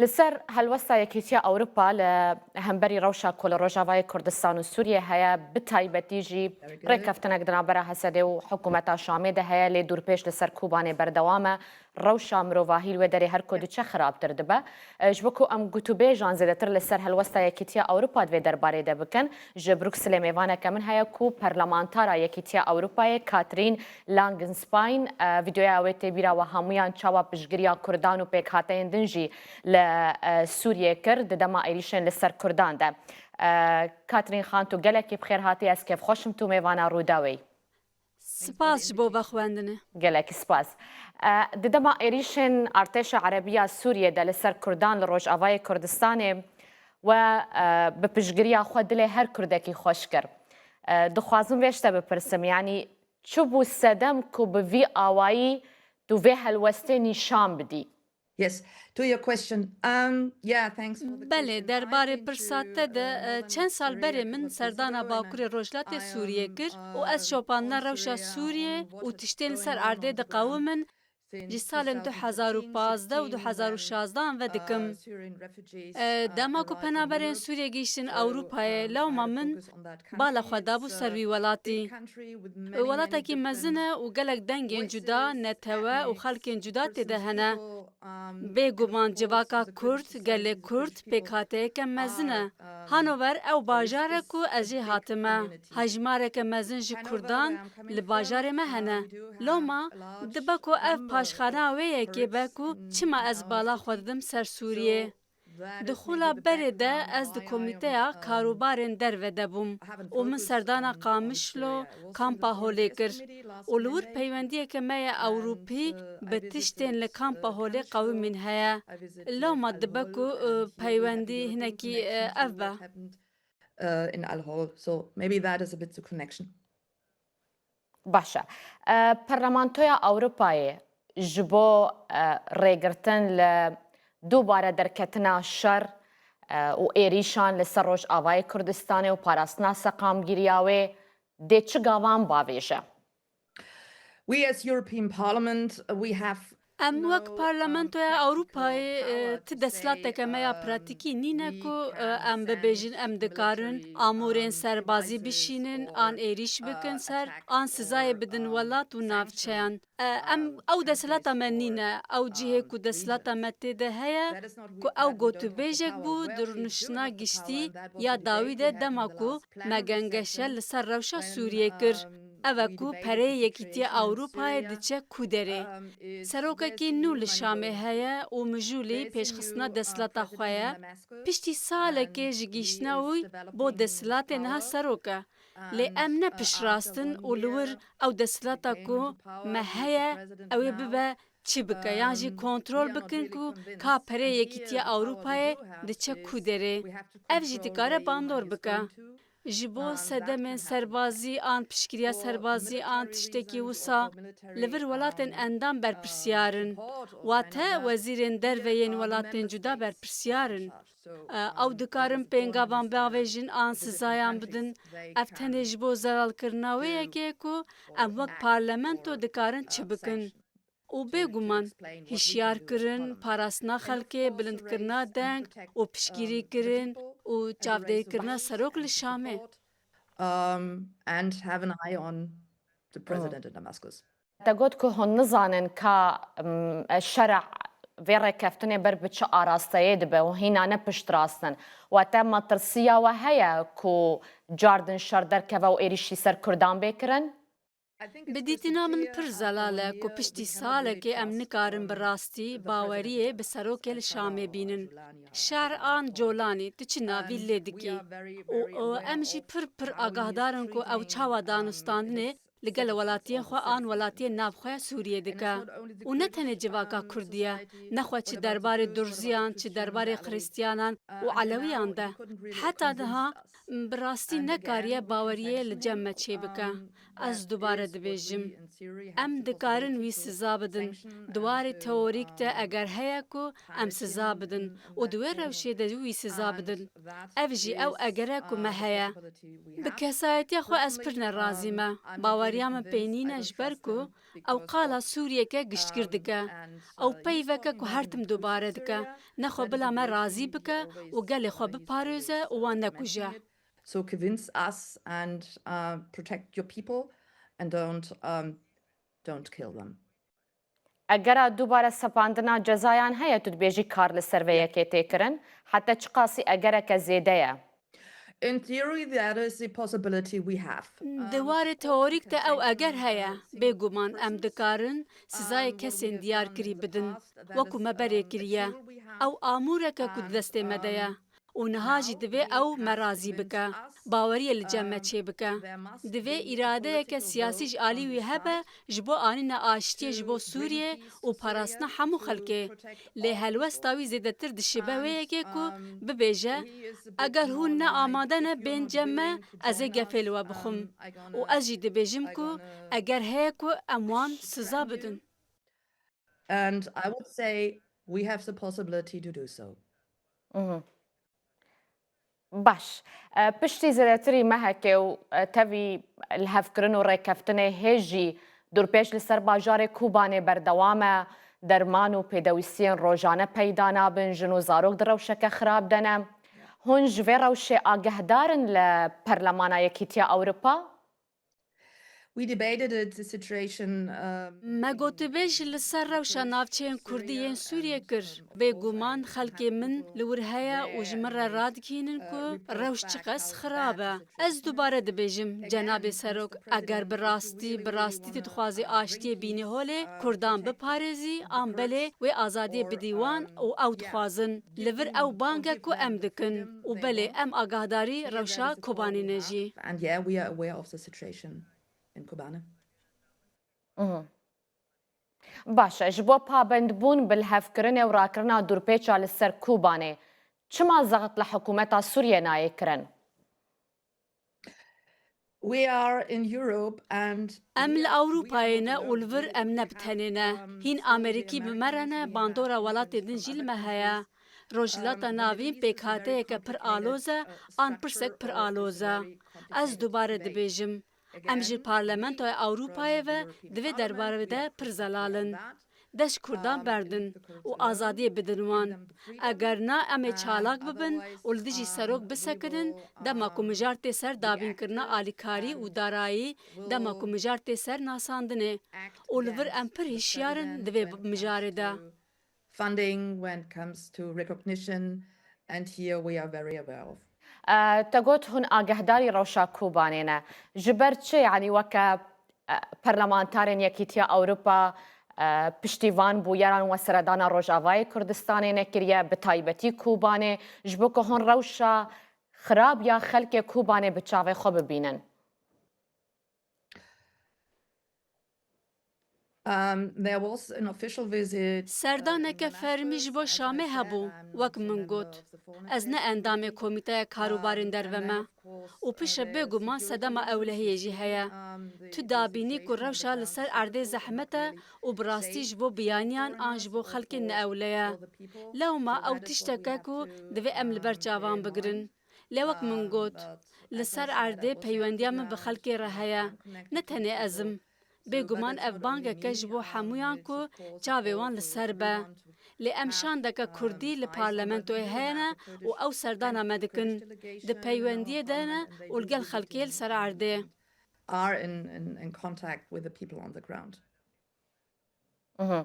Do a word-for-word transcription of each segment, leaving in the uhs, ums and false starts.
Li ser helwesta Yekîtiya Ewropa li hemberî rewşa ku li Rojavayê Kurdistan û Sûriyê heye, bi taybetî jî rêkeftinek di navbera Hesedê û hikûmeta Şamê de heye, lê dûrpêç li ser Kobanê berdewam e. Rewşa mirovahî li wê derê her ku diçe xirabtir dibe. E, ji bo ku em gotûbêjan zêdetir li ser helwesta Yekîtiya Ewropa di vê derbarê de bikin, ji Brukselê mêvaneke min heye ku perlemantara Yekîtiya Ewropayê Katrin Langenspine, e, vîdeoya wê tê bîra we hemûyan çawa piştgiriya Kurdan û pêkhateyên din jî li, e, Sûriyê kir di dema êrîşên li ser Kurdan de. E, Katrin Xan, tu gelekî bi xêr hatî, ez kêfxweş im tu mêvana Rûdawê yî. Spas ji bo vexwendinê. Gelekî spas. E, di dema êrîşên artêşa Erebiya Sûriyê de li ser Kurdan li Rojavayê Kurdistanê we, e, bi piştgiriya xwe dilê her Kurdekî xweş kir. E, dixwazim vê ji te bipirsim, yanî çi bû sedem ku bi vî awayî tu vê helwestê nîşan bidî? Yes, to your question. Um, yeah, thanks for the Belê, question. I derbarê think pirsa to, te de, uh, e, çend sal berê min serdana Bakurê Rojhilatê Sûriyê kir û ez şopandina rewşa Sûriyê û tiştên li ser erdê diqewimin ji salên du hezar û pazdeh û du hezar û şazdehan ve dikim. E, dema ku penaberên Sûriyê gihîştin Ewropayê, lewma min bala xwe dabû ser wî welatî. Welatekî mezin e û gelek dengên cuda, netewe û xelkên cuda tê de hene. Bêguman civaka Kurd, gelê Kurd, pêkhateyeke mezin e. Hanover ew bajar e ku ez jê hatime. Hejmareke mezin ji Kurdan li bajarê me hene. Loma dibe ku ev paşxana wê yekê be ku çima ez bala xwe didim ser Sûriyê. Di xula berê de ez di komîteya karûbarên derve de bûm û min serdana Qamişlo, kampa Holê kir û li wir peywendiyeke me ya Ewropî bi tiştên li kampa Holê qewimîn heye. Lewma dibe ku, e, peywendî hinekî, e, ev be. Uh, in Al Hol. So maybe that is a bit the connection. Baş e. E, Parlamentoya Ewropayê ji bo, e, rêgirtin li dubare derketina şer, e, û êrîşan li ser Rojavayê Kurdistanê û parastina seqamgiriya wê dê çi gavan bavêje? We as European Parliament, we have Em wek Parlamentoya Ewropayê, e, ti desthilateke me ya pratîkî nîne ku, e, em bibêjin em dikarin amûrên serbazî bişînin, an êrîş bikin ser, an sizayê bidin welat û navçeyan. E, em, ew desthilata me nîne, ew cihê ku desthilata me tê de heye, ku ew gotûbêjek bû di rûniştina giştî ya dawî de dema ku me gengeşe li ser rewşa Sûriyê kir. Ev e ku pereyê Yekîtiya Ewropayê diçe ku derê. Serokekî nû li Şamê heye û mijûlî pêşxistina desthilata xwe ye. Piştî salekê ji gihîştina wî bo desthilatê niha serok e. Lê em ne piştrast in û li wir ew desthilata ku me heye, ew ê bibe çi bike yan jî kontrol bikin ku ka pereyê Yekîtiya Ewropayê diçe ku derê. Ev jî dikare bandor bike. Ji bo sedemên serbazî an piştgiriya serbazî an tiştekî wisa li vir welatên endam berpirsyar in. Wate wezîrên derve yên welatên cuda berpirsyar in. E, ew dikarin pêngavan biavêjin an sizayan bidin. Ev tenê ji bo zelalkirina wê yekê ku em wek parlamento dikarin çi bikin. Û bêguman hişyarkirin, parastina xelkê, bilindkirina deng û piştgirîkirin û çavdêrkirina serok li Şamê. Um, and have an eye on the president in Damascus. Te got ku hûn nizanin ka, em, şer'a vê rêkeftinê ber bi çi arasteyê dibe û hîna ne piştrast in. Wate metirsiya we heye ku cardin şer derkeve û êrîşî ser Kurdan bê kirin? Bi dîtina min pir zelal e ku piştî salekê em nikarin bi rastî baweriyê bi serokê li Şamê bînin. Şer an Colanî, tu çi navî lê dikî? Û, û em jî pir pir agahdar in ku ew çawa danûstandinê li gel welatiyên xwe an welatiyên navxweya Sûriyê dike. Û ne tenê civaka Kurdî ye, nexwe çi derbarê Durziyan, çi derbarê Xiristiyanan û Elewiyan de. Heta niha bi rastî nekariye baweriyê li cem me çêbike. Ez dubare dibêjim, em dikarin wî siza bidin. Di warê teorîk de eger heye ku em siza bidin û di wê rewşê de wî siza bidin. Ev jî ew eger e ku me heye. Bi kesayetiya xwe ez pir nerazî me. Baweriya min pê nîne ji ber ku ew qala Sûriyeke giştgir dike. Ew peyveke ku her tim dubare dike. Nexwe bila me razî bike û gelê xwe biparêze û wan nekuje. So convince us and uh, protect your people and don't um, don't kill them. Egera dubare sepandina cezayan heye, tu dibêjî kar li ser vê yekê tê kirin. Heta çiqasî egereke zêde ye? In theory, that is the possibility we have. Di warê teorîk de ew eger heye. Bêguman em dikarin sizayê kesên diyarkirî bidin, wekû me berê kiriye. Ew amûreke ku di destê me de ye. Û niha jî divê ew me razî bike, baweriyê li cem me çêbike. Divê îradeyeke siyasî ji alî wî hebe ji bo anîna aştiyê ji bo Sûriyê û parastina hemû xelkê. Lê helwesta wî zêdetir dişibe wê yekê ku bibêje, eger hûn ne amade ne bên cem me, ez ê gefê li we bixwim. Û ez jî dibêjim ku eger heye ku em wan siza bidin. And I would say we have the possibility to do so. Baş. E, Piştî zêdetirî mehekê û e, tevî lihevkirin û rêkeftinê hê jî dorpêç li ser bajarê Kobanê berdewam e. Derman û pêdewîstiyên rojane peyda nabin, jin û zarok di rewşeke xirab de ne. Hûn ji vê rewşê agehdar in li Perlemana Yekîtiya Ewropa? We debated it, the situation. Um, Me gotibêj li ser rewşa navçeyên Kurdî yên Sûriyê kir. Bêguman xelkê min li wir heye û ji min re radikînin ku rewş çiqas xirab e. Ez dubare dibêjim, cenabê Serok, eger bi rastî, bi rastî tu dixwazî aştiyê bînî holê, Kurdan biparêzî, an belê wê azadiyê bidî wan û ew dixwazin. Li vir ew bang e ku em dikin û belê em agahdarî rewşa Kobanê ne jî. And yeah, we are aware of the situation in Kobane. Baş e, ji bo pabendbûn bi lihevkirinê û rakirina dorpêça li ser Kobanê, çima zext li hikûmeta Sûriyê nayê kirin? We are in Europe and Em li Ewropayê ne û li vir em ne bi tenê ne. Hîn Amerîkî bi me re ne, bandora welatên din jî li me heye. Rojhilata Navîn pêkhateyeke pir aloz e, an pirsek pir aloz e. Ez dubare dibêjim, em ji Parlamentoya Ewropayê ve di vê derbarê de pir zelal in. Dest ji Kurdan berdin û azadiyê bidin wan. Eger na, em ê çalak bibin û li dijî Serok bisekinin, dema ku mijar tê ser dabînkirina alîkarî û darayî, dema ku mijar tê ser nasandinê. Û li vir em pir hişyar in di vê mijarê de. Funding when it comes to recognition, and here we are very aware of. E, Te got hûn agehdarî rewşa Kobanê ne. Ji ber çi, yanî weke e, perlemantarên Yekîtiya Ewropa e, piştî van bûyeran we seredana Rojavayê Kurdistanê nekiriye, bi taybetî Kobanê, ji bo ku hûn rewşa xirab ya xelkê Kobanê bi çavê xwe bibînin? Um, there was an official visit. Serdaneke fermî ji bo Şamê hebû, wek min got. Ez ne endamê Komîteya Karûbarên Derve me. Û piştre bêguman sedema ewlehiyê jî heye. Tu dabînî ku rewşa li ser erdê zehmet e û bi rastî ji bo biyaniyan an ji bo xelkê ne ewle ye. Lewma ew tiştek e ku divê em li ber çavan bigirin. Lê wek min got, li ser erdê peywendiya min bi xelkê re heye. Ne tenê ez im. Bêguman ev bangek e ji bo hemûyan ku çavê wan li ser be. Lê em şandeke kurdî li parlamentoyê heye ne û ew serdana me dikin. Di peywendiyê de ne û li gel xelkê li ser erdê. Are in, in, in contact with the people on the ground. Mhm.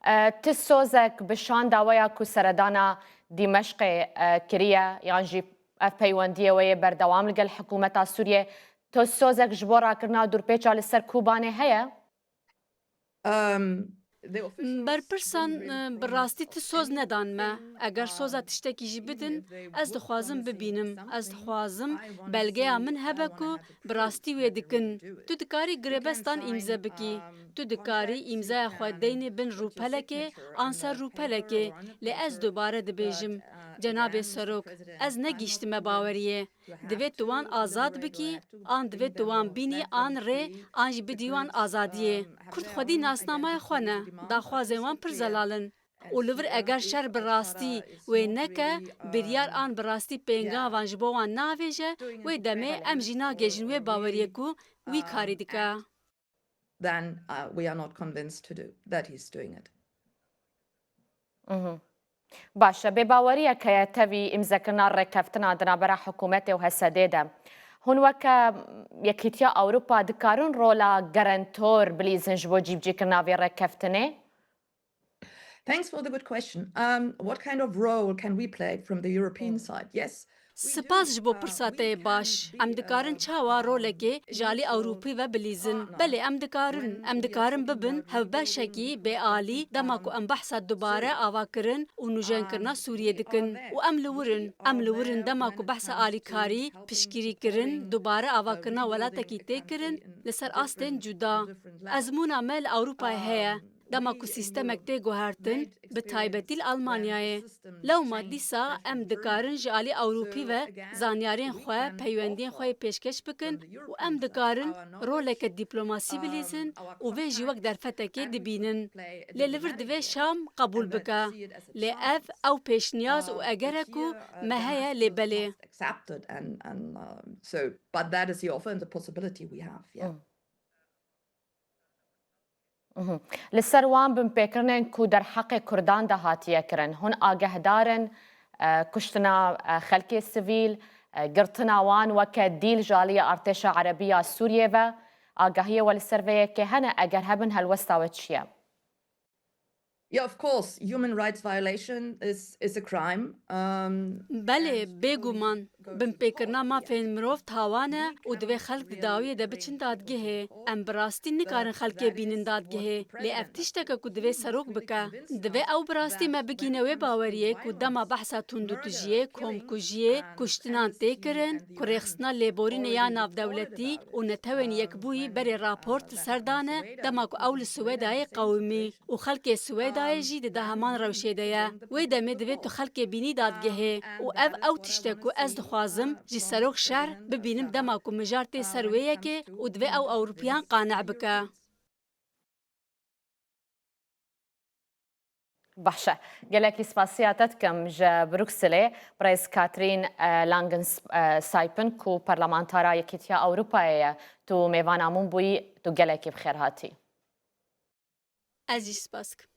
E, Ti sozek bi şanda we ya ku seredana Dîmeşqê e, kiriye yan jî ev peywendiyê we yê berdewam li gel hikûmeta Sûriyê, ti sozek ji bo rakirina dorpêça li ser Kobanê heye? Um, the official Berpirsan e, bi rastî ti soz nedan me. Eger soza tiştekî jî bidin, ez dixwazim bibînim. Ez dixwazim belgeya min hebe ku bi rastî wê dikin. Tu dikarî girebestan îmze bikî. Tu dikarî îmzaya xwe deynê bin rûpelekê an ser rûpelekê, lê ez dubare dibêjim, Cenabê Serok, ez negihîştime baweriyê. Divê tu wan azad bikî, an divê tu wan bînî an rê, an jî bidî wan azadiyê. Kurd xwedî nasnamaya xwe ne, daxwazên wan pir zelal in. Û li vir eger şer bi rastî wê neke, biryar an bi rastî pêngavan ji bo wan navêje, wê demê em jî nagêjin wê baweriyê ku wî karî dike. Then uh, we are not convinced to do that he's doing it. Mhm. Baş e, bêbaweriyek heye tevî îmzekirina rêkeftina di navbera hikûmetê û H S D'ê de. Hûn weke Yekîtiya Ewropa dikarin rola gerentor bilîzin ji bo cîbicîkirina vê rêkeftinê? Thanks for the good question. Um, what kind of role can we play from the European side? Yes. Spas ji bo pirsa te yê baş. Em dikarin çawa rolekê ji alî Ewropî ve bilîzin? Belê, em dikarin. Em dikarin bibin hevbeşekî bêalî dema ku em behsa dubare avakirin û nûjenkirina Sûriyê dikin. Û em li wir in. Em li wir in dema ku behsa alîkarî, piştgirîkirin, dubare avakirina welatekî tê kirin li ser astên cuda. Ezmûna me li Ewropayê heye. Dema ku sîstemek tê guhertin, bi taybetî li Almanyayê. Lewma dîsa em dikarin ji alî Ewropî ve zanyariyên xwe, peywendiyên xwe yê pêşkeş bikin û em dikarin roleke dîplomasî bilîzin û vê jî wek derfetekê dibînin. Lê li vir divê Şam qebûl bike. Lê ev ew pêşniyaz û eger e ku me heye lê belê. Accepted and, and uh, so, but that is the offer and the possibility we have. Yeah. Mhm. Li ser wan binpêkirinên ku derheqê Kurdan de hatiye kirin, hûn agehdar in, e, kuştina, e, xelkê sivîl, e, girtina wan weke dîl ji aliyê artêşa Erebî ya Sûriyê ve, agahiyê we li ser vê yekê hene, eger hebin helwesta we çi ye? Yeah, of course, human rights violation is, is a crime. Um, Belê, bêguman. Binpêkirina mafên mirov tawan e û divê xelk di dawiyê de biçin dadgehê. Em bi rastî nikarin xelkê bînin dadgehê. Lê ev tiştek e ku divê serok bike. Divê ew bi rastî me bigihîne wê baweriyê ku dema behsa tundûtijiyê, komkujiyê, kuştinan tê kirin, ku rêxistina lêborînê ya navdewletî û Netewên Yekbûyî berê raport li ser dane, dema ku ew li Swêdayê qewimî. Û xelkê Swêdayê jî di da heman rewşê de ye. Wê demê divê tu xelkê bînî dadgehê. Û ev ew tişt e ku ez dixwazim ji serok şer bibînim dema ku mijar tê ser wê yekê û divê ew Ewropiyan qane bike. Baş e. Gelekî spasiya te dikim ji Brukselê, birêz Katrîn, e, Langen, e, Saypin ku parlamentara Yekîtiya Ewropayê ye. Tu mêvana min bûyî, tu gelekî bi xêr hatî. Ez jî spas dikim.